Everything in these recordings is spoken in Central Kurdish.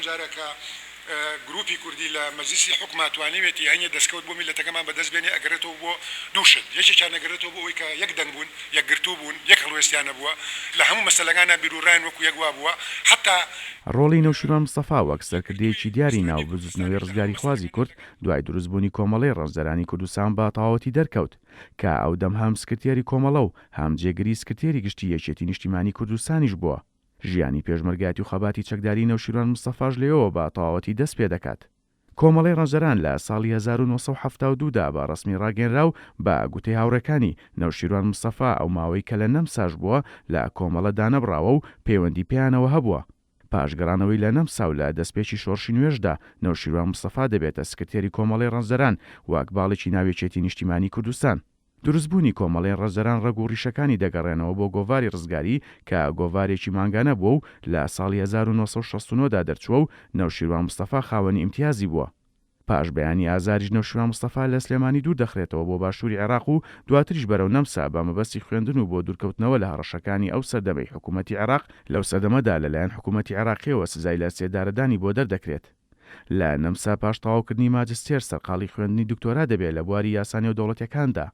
جارە کە گروپی کوردی لە مەجلیسی حوکما توانیوێتی هەنێ دەسکەوت بۆ میللەتەکەمان بەدەست بێنێ ئەگەرێتەوە بۆ دوو شت، یەکێکیان ئەگەرێتەوە بۆ ئەوەی کە یەک دەنگ بوون، یەکگرتوو بوون، یەک هەڵوێستیان هەبووە، لە هەموو مەسەلەکانا بیروڕایان وەکو یەک وابووە، حەتا. ڕۆڵی نەوشیروان مستەفا وەک سەرکردەیەکی دیاری ناو بزوتنەوەی ڕزگاریخوازی کورد دوای دروستبوونی کۆمەڵەی ڕەنجدەرانی کوردستان بە تەواوەتی دەرکەوت کە ئەودەم هەم سکرتێری کۆمەڵە و هەم جێگری سکرتێری گشتی یەکێتی نیشتیمانی کوردستانیش بووە. ژیانی پێشمەرگایەتی و خەباتی چەکداری نەوشیروان مستەفاش لەوێوە بە تەواوەتی دەست پێ دەکات. کۆمەڵەی ڕەنجدەران لە ساڵی 1972 دا بە ڕەسمی ڕاگەیەنرا و بە گوتەی هاوڕێکانی، نەوشیروان مستەفا ئەو ماوەی کە لە نەمساش بووە لە کۆمەڵە دانەبڕاوە و پەیوەندی پێیانەوە هەبووە. پاش گەڕانەوەی لە نەمسا و لە دەستپێکی شۆڕشی نوێشدا، نەوشیروان مستەفا دەبێتە سکرتێری کۆمەڵەی ڕەنجدەران وەک باڵێکی ناو یەکێتی نیشتیمانی کوردستان. دروستبوونی کۆمەڵەی ڕەنجدەران ڕەگ و ڕیشەکانی دەگەڕێنەوە بۆ گۆڤاری ڕزگاری کە گۆڤارێکی مانگانە بووە و لە ساڵی 1969 دا دەرچووە و نەوشیروان مستەفا خاوەنی ئیمتیازی بووە. پاش بەیانی ئازاریش نەوشیروان مستەفا لە سلێمانی دوور دەخرێتەوە بۆ باشووری عێراق و دواتریش بەرەو نەمسا بە مەبەستی خوێندن و بۆ دوورکەوتنەوە لە هەڕەشەکانی ئەو سەردەمەی حکوومەتی عێراق لەو سەردەمەدا لەلایەن حکوومەتی عێراقییەوە سزای لە سێدارەدانی بۆ دەردەکرێت. لە نەمسا پاش تەواوکردنی ماجستێر سەرقاڵی خوێندنی دکتۆرا دەبێ لە بواری یاسا نێودەوڵەتیەکاندا،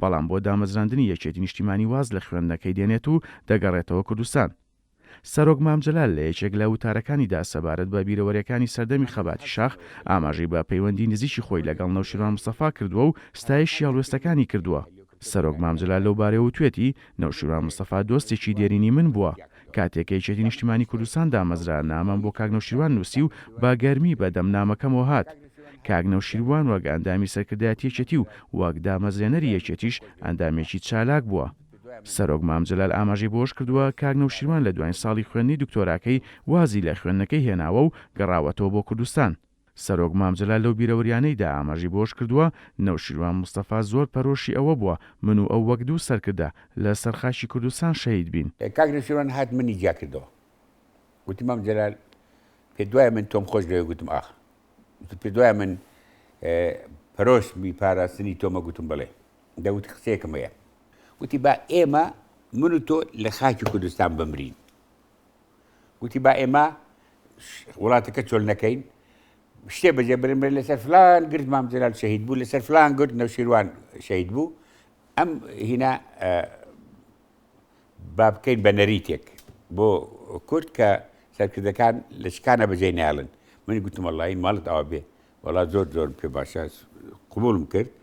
بەڵام بۆ دامەزراندنی یەکێتی نیشتیمانی واز لە خوێندنەکەی دێنێت و دەگەڕێتەوە کوردستان. سەرۆک مام جەلال لە یەکێک لە وتارەکانیدا سەبارەت بە بیرەوەریەکانی سەردەمی خەباتی شاخ ئاماژەی بە پەیوەندی نزیکی خۆی لەگەڵ نەوشیروان مستەفا کردووە و ستایشی هەڵوێستەکانی کردووە. سەرۆک مام جەلال لەو بارەیەوە وتوێتی، نەوشیروان مستەفا دۆستێکی دێرینی من بووە. کاتێک کە یەکێتی نیشتیمانی کوردستان دامەزرا، نامەم بۆ کاک نەوشیروان نووسی و بە گەرمی بە دەم نامەکەمەوە هات. کاک نەوشیروان وەک ئەندامی سەرکردایەتی یەکێتی و وەک دامەزرێنەری یەکێتیش ئەندامێکی چالاک بووە. سەرۆک مام جەلال ئاماژەی بەوەشکردووە، کاک نەوشیروان لە دواین ساڵی خوێندنی دکتۆراکەی وازی لە خوێندنەکەی هێناوە و گەڕاوەتەوە بۆ کوردستان. سەرۆک مام جەلال لەو بیرەوەریانەیدا ئاماژەی بەوەشکردووە، نەوشیروان مستەفا زۆر پەرۆشی ئەوە بووە من و ئەو وەک دوو سەرکردە لە سەر خاکی کوردستان شەهید بین. کاک نەوشیروان هات منی جیا کردەوە گوتی مام جەلال پێت وایە من تۆم خۆش دەوێ گوتم ئاخ گوتی پێت وایە من پەرۆشمی پاراستنی تۆمە گوتم بەڵێ دەگوتی قسەیەکم هەیە گوتی با ئێمە من و تۆ لە خاکی کوردستان بمرین گوتی با ئێمە وڵاتەکە چۆل نەکەین شتێ بەجێ برن برن لەسەر فلان گرد مام جەلال شەهید بوو لەسەر فلان گرد نەوشیروان شەهید بوو ئەم هینا با بکەین بە نەریتێک بۆ کورد کە سەرکردەکان لە شکانە بەجێ ناڵن من گوتم وەڵی ماڵت ئاوا بێ وەڵا زۆر زۆر پێ باشە قبولم کرد.